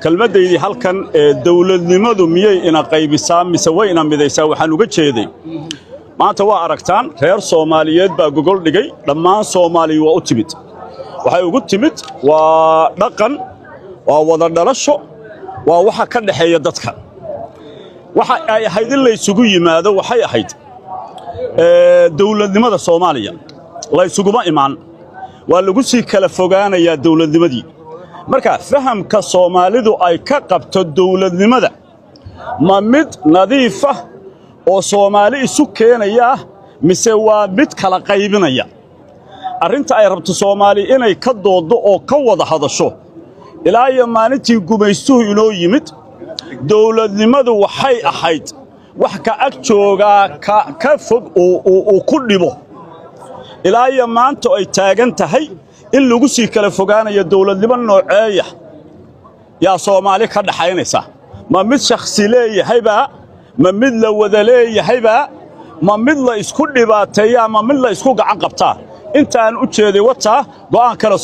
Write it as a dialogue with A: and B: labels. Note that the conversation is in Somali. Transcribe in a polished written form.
A: Kelmaddaydii halkan ee dowladnimadu miyay ina qaybisaa mise way ina midaysaa, waxaan uga jeeday maanta waa aragtaan, reer Soomaaliyeed baa gogol dhigay. Dhammaan Soomaaliya waa u timid. Waxay ugu timid waa dhaqan, waa wada dhalasho, waa waxa ka dhexeeya dadka. Waxa ay ahayd in laysugu yimaado waxay ahayd dowladnimada Soomaaliya. Laysuguma imaan, waa lagu sii kala fogaanayaa dowladnimadii. Marka fahamka Soomaalidu ay ka qabto dowladnimada ma mid nadiifah oo Soomaali isu keenaya mise waa mid kala qaybinaya? Arrinta ay rabto Soomaali inay ka dooddo oo ka wada hadasho, ilaa iyo maalintii gumaystuhu inoo yimid, dowladnimadu waxay ahayd wax ka ag joogaa ka fog uu ku dhibo. Ilaa iyo maanta ay taagan tahay in lagu sii kala fogaanayo. Dowladnimo nooceeya yaa Soomaali ka dhaxaynaysa? Ma mid shakhsi leeyahaybaa? Ma mid la wada leeyahaybaa? Ma mid la isku dhibaateeyaa? Ma mid la isku gacan qabtaa? Intaan u jeeday wataa go'aan kale.